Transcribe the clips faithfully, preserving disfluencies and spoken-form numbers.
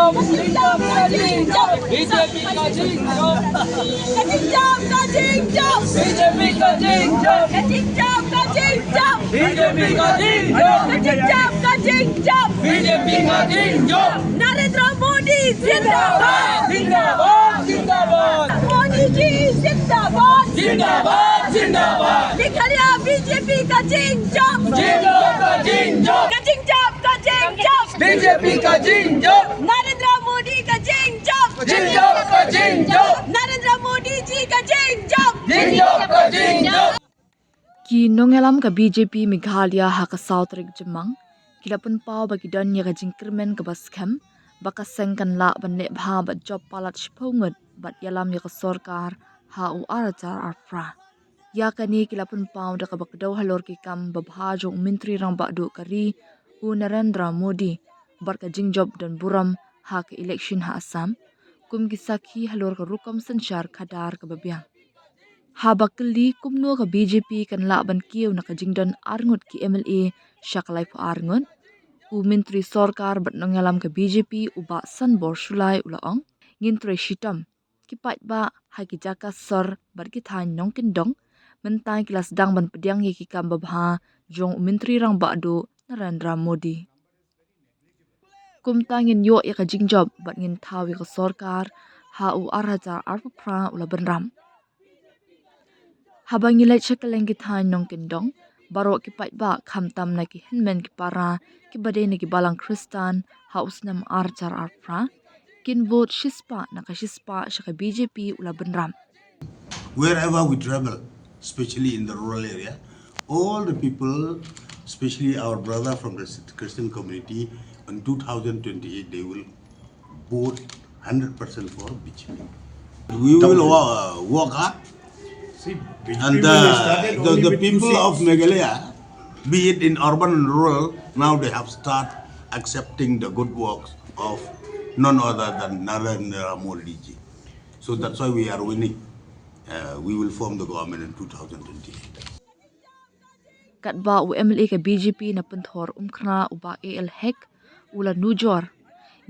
Ka jingjop, ka jingjop. B J P ka jingjop. Ka jingjop, ka jingjop. B J P ka jingjop. Ka jingjop, ka jingjop. B J P ka jingjop. Ka jingjop, ka jingjop. B J P ka jingjop. Narendra Modi zindabad. Zindabad, zindabad. Modi ji zindabad. Zindabad, zindabad. Meghalaya B J P ka jingjop. Jingjop, ka jingjop. Ka jingjop, ka jingjop. B J P ka jingjop. Narendra Modi ka jingjop. Jingjop ka jingjop. Narendra Modi ji ka jingjop. Jingjop ka jingjop. Ki nongïalam ka B J P Meghalaya ha ka saw tarik Jymmang ki la pynpaw ba ki don ïa ka jingkyrmen kaba skhem ba ka seng kan lah ban leh bha bad jop palat shiphew ngut bad ïalam ïa ka sorkar ha u ar hajar arphew phra. Ïa kane ki la pynpaw da kaba kdew halor ki kam babha jong u Myntri Rangbah Duh ka ri u Narendra Modi bad ka jingjop don burom ha ka election ha Assam kum ki sakhi halor ka rukom synshar khadar kaba biang. Haba kylli kumno ka B J P kan lah ban kiew na ka jingdon arngut ki M L A sha ka laiphew arngut, u Myntri Sorkar bad nongïalam ka B J P u Bah Sanbor Shullai u la ong, ngin trei shitom, ki paidbah ha ki jaka sor bad ki thaiñ nongkyndong mynta ki la sdang ban pdiang ïa ki kam babha jong u Myntri Rangbah Duh Narendra Modi. Kumta ngin ïoh ïa ka jingjop bad ngin thaw ïa ka sorkar ha u ar hajar arphew phra, u la bynrap. Haba ngi leit sha kylleng ki thaiñ nongkyndong, baroh ki paidbah khamtam na ki hynmen ki para kiba dei na ki balang Khristan ha u snem ar hajar arphew phra kin vote shispah na ka shispah sha ka B J P, u la bynrap. Wherever we travel, especially in the rural area, all the people, especially our brother from the Christian community, in two thousand twenty-eight, they will vote hundred percent for B J P. We will wo-, work hard. See, B J P, and when they the, started the, only the with two people of seats. Meghalaya, be it in urban and rural, now they have started accepting the good works of none other than Narendra Modi ji. So that's why we are winning. Uh, we will form the government in two thousand twenty-eight. Katba u M L A ka B J P na Pynthor Umkhra u Bah A L Hek u la nujor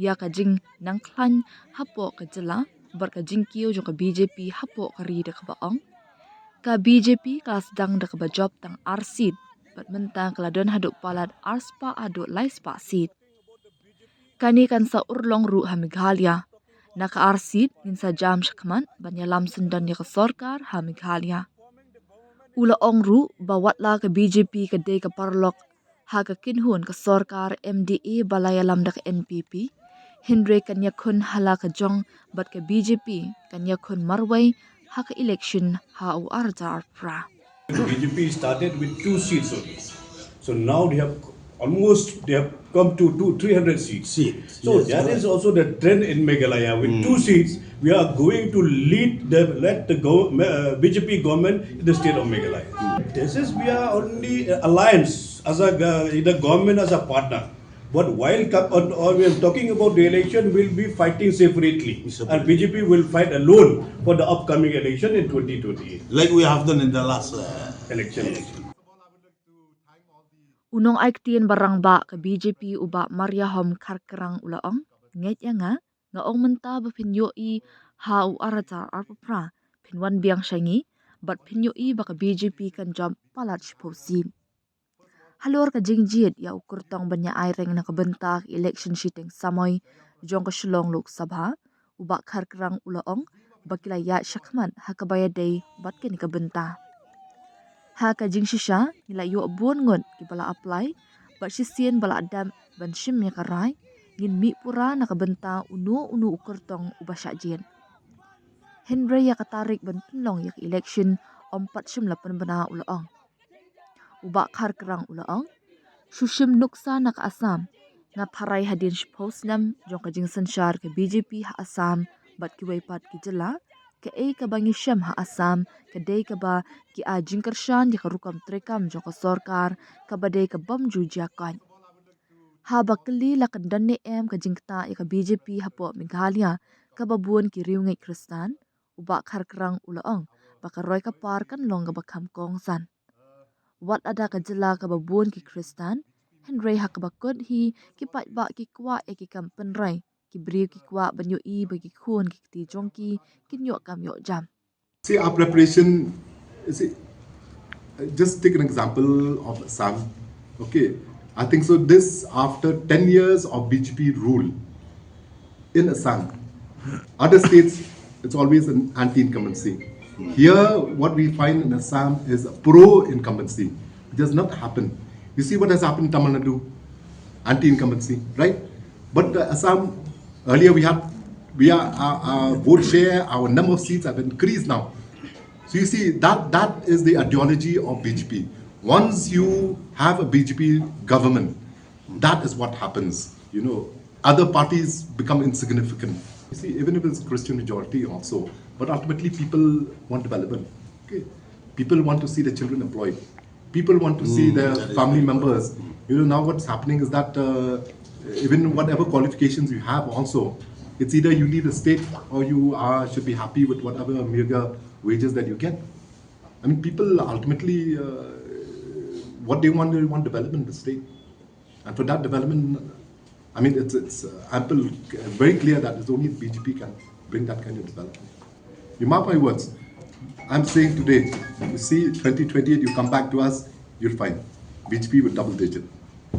ïa ka jingnang khlaiñ hapoh ka jylla bad ka jingkiew jong ka B J P hapoh ka ri da kaba ong, ka B J P ka la sdang da kaba jop tang ar seat bad mynta ka la don haduh palat arspah haduh laispah seat. Kane kan sa urlong ruh ha Meghalaya. Na ka ar seat ngin sa jam shakhmat ban ïalam syndon ïa ka sorkar ha Meghalaya. U la ong ruh ba watla ka B J P ka dei ka paralok ha ka kynhun ka sorkar M D A ba la ïalam da ka N P P, hynrei kan ïakhun ha la ka jong bad ka B J P kan ïakhun marwei ha ka election ha u ar hajar arphew phra. The B J P started with two seats only. So now they have almost, they have come to two, three hundred seats. Seats. So yes, that correct. Is also the trend in Meghalaya. With two seats, we are going to lead the, let the go-, uh, B J P government in the state of Meghalaya. This is, we are only, uh, alliance as a go-, in the government as a partner. But while co-, on, on, we are talking about the election, we'll be fighting separately. Separately. And B J P will fight alone for the upcoming election in twenty twenty-eight. Like we have done in the last, uh, election. U nongai ktien ba rangbah ka B J P u Bah Mariahom Kharkrang u la ong, ngeit ïa nga, nga ong mynta ba phin ïohi ha u ar hajar arphew phra, phin wan biang sha ngi, bad phin ïohi ba ka B J P kan jop palat shiphew seat. Halor ka jingjied ïa u kyrtong ban ïa aireng na ka bynta ka election shiteng samoi jong ka Shillong Lok Sabha, u Bah Kharkrang u la ong ba ki la ïaid shakhmat ha kaba ïadei bad kane ka bynta. Ha ka jingshisha ngi la ïoh bun ngut kiba la apply bad shisien ba la dep ban shim ïa ka rai, ngin mih pura na ka bynta uno uno u kyrtong uba shah jied. Hynrei ïa ka tarik ban pynlong ïa ka election ym pat shym la pynbna, u la ong. U Bah Kharkrang u la ong, shu shim nuksa na ka Assam, nga tharai hadien shiphew snem jong ka jingsynshar ka B J P ha Assam bad kiwei pat ki jylla, kaei kaba ngi shem ha Assam ka dei kaba ki ai jingkyrshan ïa ka rukom treikam jong ka sorkar kaba dei ka bym ju jia koit. Haba kylli la kan don ne em ka jingktah ïa ka B J P hapoh Meghalaya kaba bun ki riewngeit Khristan, u Bah Kharkrang u la ong ba ka roi ka par kan long kaba kham kongsan. Wat lada ka jylla kaba bun ki Khristan, hynrei ha kaba kut hi ki paidbah ki kwah ïa ki kam pynroi, ki briew ki kwah ban ïohi ba ki khun ki kti jong ki kin ïoh kam ïoh jam. See, our preparation, see, just take an example of Assam. Okay, I think so. This after ten years of B J P rule in Assam, other states, it's always an anti-incumbency. Here, what we find in Assam is a pro-incumbency. It does not happen. You see what has happened in Tamil Nadu? Anti-incumbency, right? But uh, Assam, earlier we had, we are, our, our vote share, our number of seats have increased now. So you see, that that is the ideology of B J P. Once you have a B J P government, that is what happens. You know, other parties become insignificant. You see, even if it's Christian majority also, but ultimately people want development. Okay, people want to see their children employed. People want to see their family members. You know, now what's happening is that uh, even whatever qualifications you have, also, it's either you leave the state or you are should be happy with whatever meager wages that you get. I mean, people ultimately uh, what they want, they want development in the state, and for that development, I mean, it's it's uh, ample, very clear that it's only B J P can bring that kind of development. You mark my words. I'm saying today, you see, twenty twenty-eight, you come back to us, you'll find B J P with double digit.